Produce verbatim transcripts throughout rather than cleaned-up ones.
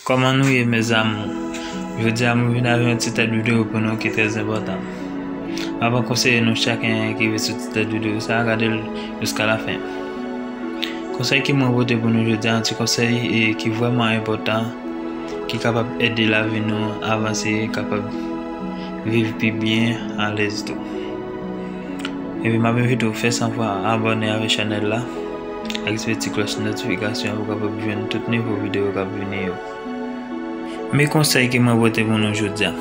Kòman nou ye, mes amours? Jodi a, mwen vin avèk yon ti tèt videyo pou nou ki trè enpòtan. M ap konseye nou chak ki rive sou ti tèt videyo sa a, gade l jiska lafen. Konsèy ke mwen pote pou nou jodi a, yon ti konsèy, e, ki vrèman enpòtan, ki kapab ede lavi nou avanse, kapab viv pi byen, alèz tou. Epi m ap envite w fè san fwa abòne avèk chanèl la, aktive ti klòch notifikasyon pou w kapab jwenn tout nouvo videyo k ap vini yo. Men konsèy ke mwen pote pou nou jodi a.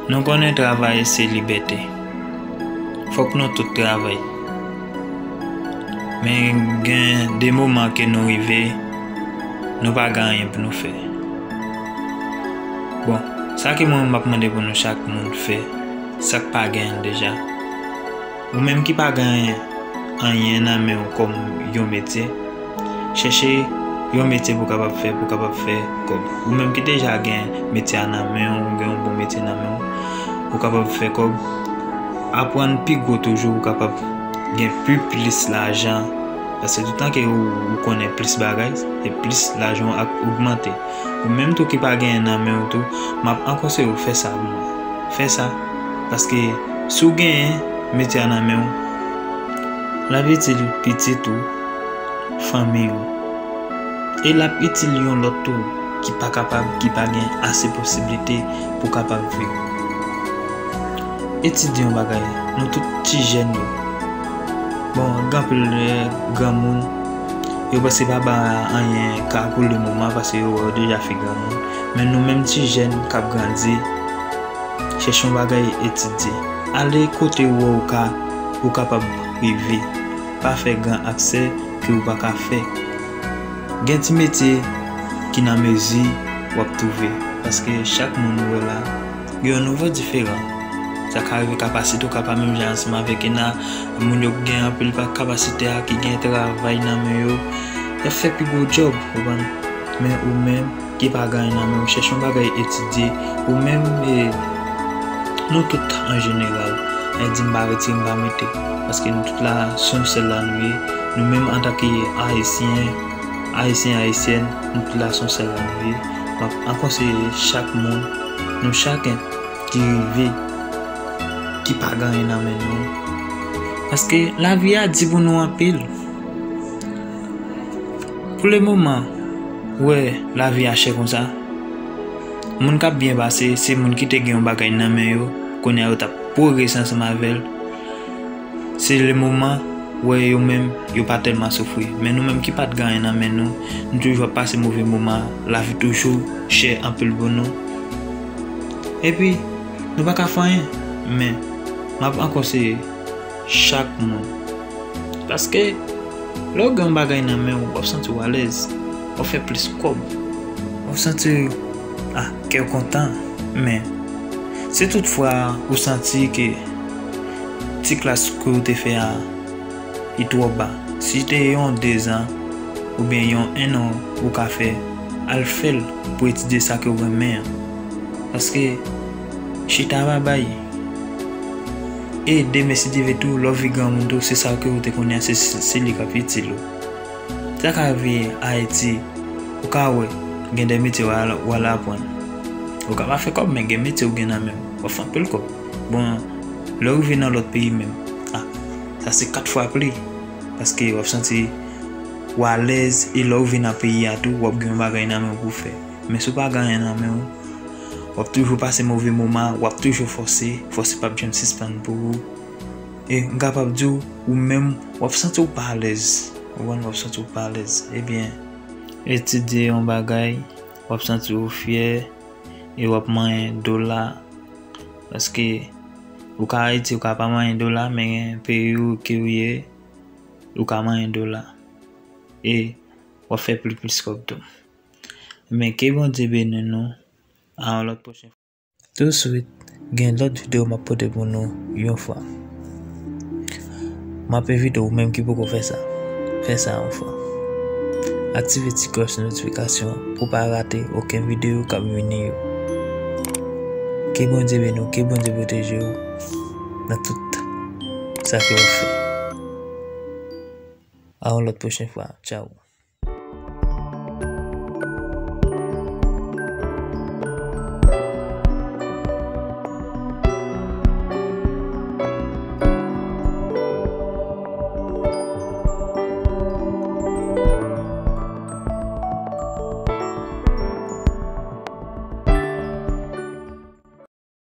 Nou konnen travay se libète. Fòk nou tout travay. Men gen de moman ke nou rive, nou pa gen anyen pou nou fè. Bon, sa ke mwen m ap mande pou nou chak moun fè, sa k pa genyen deja. Ou menm ki pa gen anyen nan men w kòm yon metye, chèche yon metye pou w kapab fè, pou w kapab fè kòb. Ou menm ki deja gen metye a nan men w, ou gen yon bon metye nan men w, ou kapab fè kòb. Aprann pi gwo toujou, ou kapab gen pi plis lajan. Paske toutan ke ou, ou konnen plis bagay, se plis lajan w ap ogmante. Ou menm tou ki pa genyen nan men w tou, m ap ankonseye w fè sa pou mwen. Fè sa, paske si w genyen metye a nan men w, l ap itil pitit ou, fanmi ou. E l ap itil yon lòt tou ki pa kapab, ki pa gen ase posiblite pou kapab viv. Etidye yon bagay, nou tout ti jèn yo. Bon, gen anpil, eh, granmoun, yo panse pa ba anyen ka pou le moman paske yo wè yo deja fin granmoun. Men nou menm ti jèn k ap grandi, chèche yon bagay etidye. Ale kote w wè w ka, ou kapab rive. Pa fè gran aksè ke w pa ka fè. Gen ti metye ki nan mezi w ap twouve, paske chak moun ou wè la, gen yon nivo diferan. Sa ka rive kapasite w ka pa menm jan ansanm avèk Ena, moun yo gen anpil pa kapasite a, ki gen travay nan men yo, y ap fè pi gwo djòb, ou konprann? Men ou menm, ki pa gen anyen nan men w, chèche yon bagay etidye, ou menm, e, nou tout an jeneral, e di m pa retire, m pa mete, paske nou tout la, se yon sèl la nou ye, nou menm antanke Ayisyen, Ayisyen, Ayisyèn, nou tout la, se yon sèl la nou ye. M ap ankonseye chak moun, nou chaken ki rive, ki pa gen anyen nan men nou. Paske lavi a di pou nou anpil. Pou le moman, wè lavi a chè konsa. Moun k ap byen pase, se moun ki te gen yon bagay nan men yo, kounye a yo t ap pwogrese ansanm avè l. Se le moman, wè yo menm, yo pa tèlman soufri. Men nou menm ki pa t gen anyen nan men nou, nou toujou ap pase move moman, lavi toujou chè anpil pou nou. Epi, nou pa ka fè anyen, men m ap ankonseye chak moun. Paske, lè w gen yon bagay nan men w, w ap santi w alèz, w ap fè plis kòb, w ap santi, ah, kè w kontan. Men, si toutfwa ou santi ke ti klas ke w te fè a, li twò ba. Si te yon dezan, oubyen yon ennan ou ka fè, al fè l pou etidye sa ke w renmen an. Paske chita pa bay. E demen si Dye vle tou, lè w vin granmoun tou, se sa ke w te konnen an, se, se, se li k ap itil ou. Sa ka rive Ayiti, ou ka wè, gen de metye w al, w al aprann. Ou ka pa fè kòb, men gen metye ou gen nan men w. W ap fè anpil kòb. Bon, lè w rive nan lòt peyi menm, ah, sa se kat fwa pli. Paske w ap santi w alèz, e lè w vin nan peyi a tou, w ap gen yon bagay nan men w pou w fè. Men si w pa gen anyen nan men w, w ap toujou pase move moman, w ap toujou fòse, fòse p ap janm sispann pou ou. E m kapab di w, ou menm, w ap santi w pa alèz. Ou konprann, w ap santi w pa alèz. Ebyen, etidye yon bagay, w ap santi w fyè, e w ap manyen dola. Paske ou ka Ayiti, ou ka pa manyen dola, men gen peyi ou ke ou ye, ou ka manyen dola. E w ap fè pli plis kòb tou. Men ke Bondye beni nou. A yon lòt pwochen fwa. Touswit, gen lòt videyo m ap pote pou nou yon fwa. M ap envite ou menm ki poko fè sa, fè sa yon fwa. Aktive ti klòch notifikasyon an pou w pa rate okenn videyo k ap vini yo. Ke Bondye beni w, ke Bondye pwoteje w nan tout sa ke w ap fè. A yon lòt pwochen fwa. Tchaw.